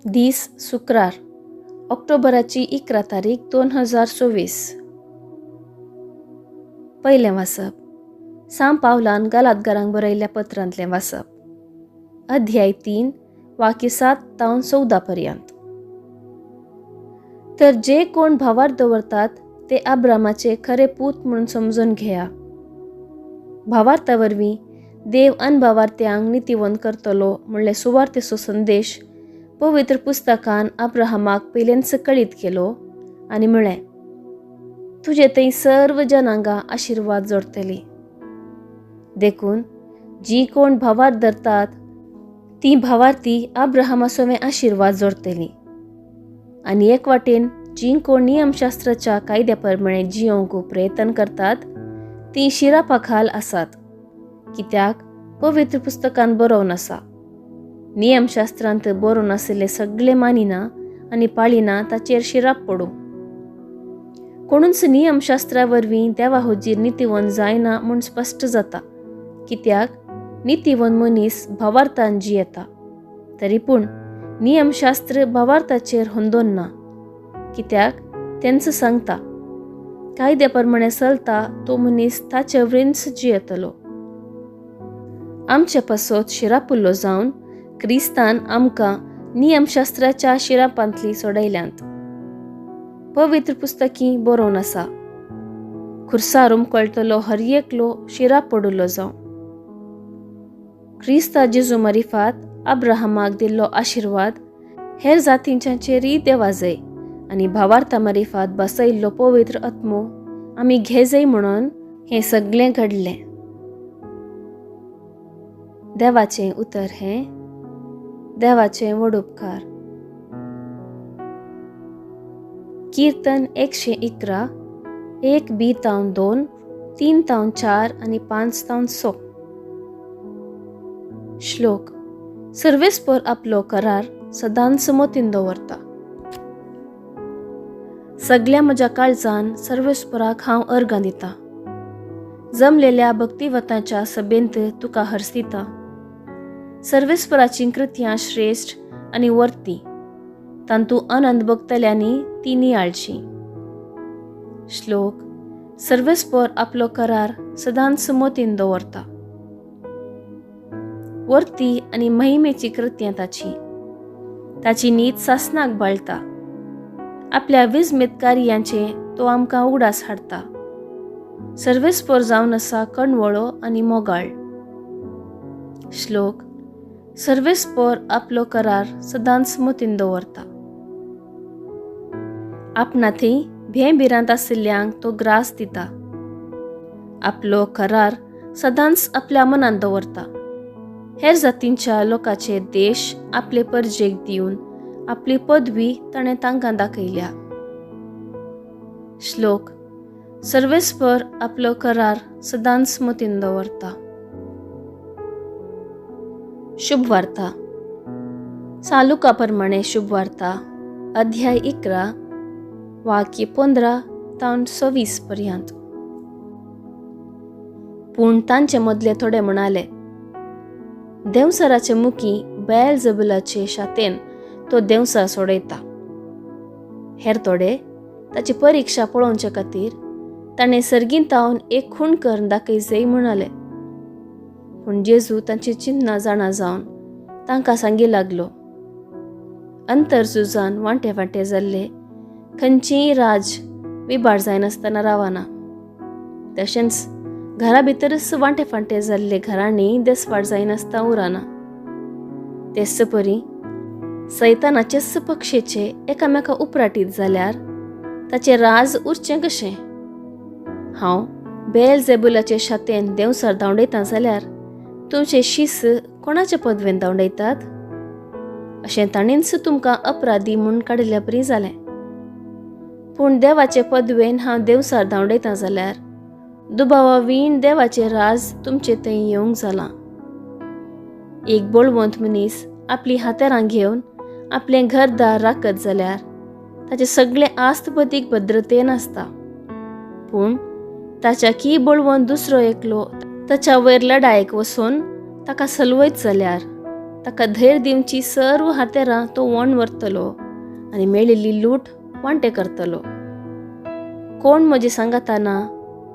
दीस शुक्रार, ऑक्टोबराची 11 तारीख 2024. पयलें वाचप सांव पावलान गालातगारांक बरयल्ल्या पत्रांतलें वाचप, अध्याय 3 वाक्य 7 तावन 14 पर्यंत. तर जे कोण भावार्थ दवरतात ते अब्रामाचे खरे पूत म्हणून समजून घेया. भावार्था वरवीं देव अनभावार्थ्यांक नितीवंत करतलो म्हणले सुवार्थेचो संदेश पवित्र पुस्तकान अब्राहमाक पयलेंच कळीत केलो आनी म्हळें, तुजे थंय सर्व जनांगां आशिर्वाद जोडटली. देखून जी कोण भावार्थ धरतात ती भावार्थी अब्राहमा सवें आशिर्वाद जोडटली. आनी एक वाटेन जी कोण नियमशास्त्राच्या कायद्या प्रमाणे जियोंक प्रयत्न करतात ती शिरापा खाल आसात, कित्याक पवित्र पुस्तकान बरोवन आसा, नियमशास्त्रांत बरोवन आशिल्ले सगळे मानिना आनी पाळिना ताचेर शिराप पडूं. कोणूच नियमशास्त्रा वरवीं देवा हुजीर नितीवंत जायना म्हूण स्पश्ट जाता, कित्याक नितीवंत मनीस भावार्थान जियेता. तरी पूण नियमशास्त्र भावार्थाचेर होंदोन ना, कित्याक तेंच सांगता, कायद्या प्रमाणे चलता तो मनीस ताचे वरींच जियेतलो. आमचे पासत शिरापुल्लो जावन क्रिस्तान आमकां नियमशास्त्राच्या शिरापांतली सोडयल्यांत. पवित्र पुस्तकी बरोवन आसा, खुर्सार उमकळटलो हर एकलो शिराप पडुल्लो जावं. क्रिस्ता जेजू मारिफात अब्राहमाक दिल्लो आशिर्वाद हेर जातींच्याचेरय देवाजय आनी भावार्था मारिफात बसयल्लो पवित्र आत्मो आमी घेजय म्हणून हें सगळें घडलें. देवाचें उतर हें देवाचें व्हड उपकार. कीर्तन 111 1 बी तावन 2 3 तावन 4 आनी 5 तावन 6. श्लोक सर्वेस्पर आपलो करार सदांच मतीन दवरता. सगल्या म्हज्या काळजान सर्वेस्पराक हांव अर्गां दिता. जमलेल्या भक्तिवताच्या सभेंत तुका हरसिता. सर्वेस्पराचीं कृत्यां श्रेश्ठ आनी वर्ती, तांतू आनंद भोगतल्यांनी ती नियाळची. श्लोक सर्वेस्पर आपलो करार सदांच मतीन दवरता. वर्ती आनी महिमेची कृत्यां ताची, ताची नीत सासनाक बाळटा. आपल्या विजमीत कार्यांचे तो आमकां उगडास हाडटा. सर्वेस्पर जावन आसा कणवळो आनी मोगाळ. श्लोक सर्वेस्पर आपलो करार सदांच मतीन दवरता. आपणा थंय भें भिरांत आशिल्ल्यांक तो ग्रास दिता. आपलो करार सदांच आपल्या मनांत दवरता. हेर जातींच्या लोकांचे देश आपले परजेक दिवन आपली पदवी ताणें तांकां दाखयल्या. श्लोक सर्वेस्पर आपलो करार सदांच मतीन दवरता. शुभवार्ता सालुका प्रमाणे शुभवार्ता अध्याय 11 वाक्य 15 तावन 26 पर्यंत. पूण तांचे मदले थोडे म्हणाले, देंवसराचे मुखी बेल जबुलाचे शातेन तो देंवसार सोडयता. हेर थोडे ताची परिक्षा पळोवचे खातीर ताणें सर्गींत तावन एक खूण करून दाखयजय म्हणाले. पूण जेजू तांची चिन्नां जाणा जावन तांकां सांगी लागलो, अंतरझुजान वांटे वांटे जाल्ले खंयचीय राज विबाड जायनासतना रावना. तशेंच घरा भितरच वांटे फांटे जाल्ले घरांनी देसवाड जायनासतना उरना. तेच परी सैतानाचेच पक्षेचे एकामेका उपराटीत जाल्यार ताचें राज उरचें कशें? हांव बेल जेबुलाचे शातेन देंवसार धांवडयता जाल्यार तुमचे शीस कोणाचे पदवेन धांवडयतात? अशें ताणेंच तुमकां अपराधी म्हूण काडिल्ल्या बरी जालें. पूण देवाचे पदवेन हांव देंवसार धांवडयता जाल्यार दुबावा वीण देवाचें राज तुमचे थंय येवंक जालां. एक बळवंत मनीस आपली हातेरां घेवन आपलें घरदार राखत जाल्यार ताचें सगळें आस्तबदीक भद्रतेन आसता. पूण ताच्या की बळवंत दुसरो एकलो ताच्या वयर लडायेक वचून ताका सलवयत जाल्यार ताका धैर्य दिवची सर्व हातेरां तो वण व्हरतलो आनी मेळिल्ली लूट वांटे करतलो. कोण म्हजे सांगाता ना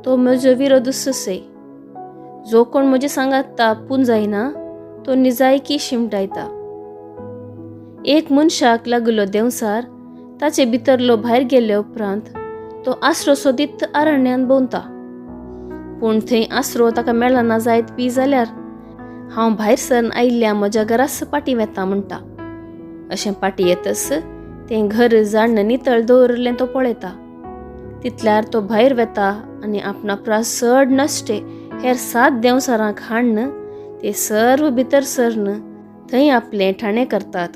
तो म्हजो विरोध ससे. जो कोण म्हजे सांगाता पुंजायना तो निजायकी शिमटायता. एक मनशाक लागलो देंवसार ताचे भितरलो भायर गेल्ले उपरांत तो आसरो सोदीत अरण्यांत भोंवता. पूण थंय आसरो ताका मेळना जायत बी जाल्यार हांव भायर सरन आयिल्ल्या म्हज्या घरास पाटी वेता म्हणटा. अशें पाटी येतच तें घर जाण नितळ दवरिल्लें तो पळयता. तितल्यार तो भायर वेता आनी आपणा प्रास चड नश्टे हेर 7 देंवसारांक हाडन ते सर्व भितर सरन थंय आपलें ठाणें करतात.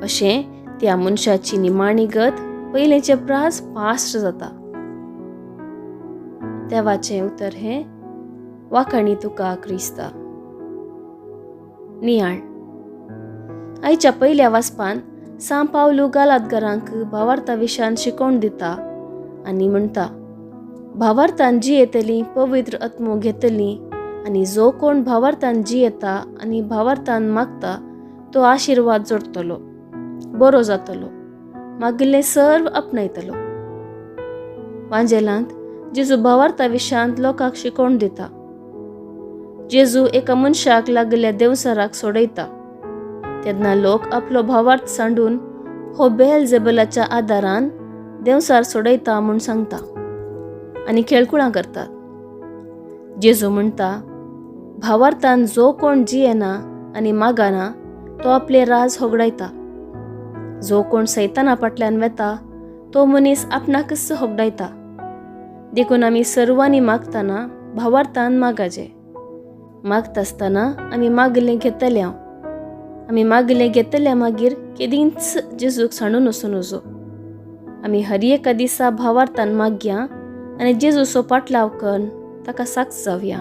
अशें त्या मनशाची निमाणी गत पयलेंचे प्रास पास्ट जाता. देवाचें उतर हें वाखाणी तुका क्रिस्ता. नियाळ. आयच्या पयल्या वाचपान सां पावलू गालादगरांक भावार्था विशयान शिकोवन दिता आनी म्हणटा, भावार्थान जियेतली पवित्र आत्मो घेतली आनी जो कोण भावार्थान जियेता आनी भावार्थान मागता तो आशिर्वाद जोडटलो, बरो जातलो, मागिल्लें सर्व आपणायतलो. वांजेलांत जेजू भावार्था विशयांत लोकांक शिकोवन दिता. जेजू एका मनशाक लागिल्ल्या देंवसाराक सोडयता तेन्ना लोक आपलो भावार्थ सांडून हो बेल जेबलाच्या आदारान देंवसार सोडयता म्हूण सांगता आनी खेळकुळां करतात. जेजू म्हणटा, भावार्थान जो कोण जियेना आनी मागाना तो आपले राज होगडायता. जो कोण सैताना फाटल्यान वेता तो मनीस आपणाकच होगडायता. देखून आमी सर्वांनी मागतना भावार्थान मागाजे. मागता आसतना आमी मागलें घेतल्या. आमी मागलें घेतल्या मागीर केदींच जेजूक सांडून वचूं नजो. आमी हर एका दिसा भावार्थान मागया आनी जेजूचो पाटलाव करून ताका साक्ष जावया.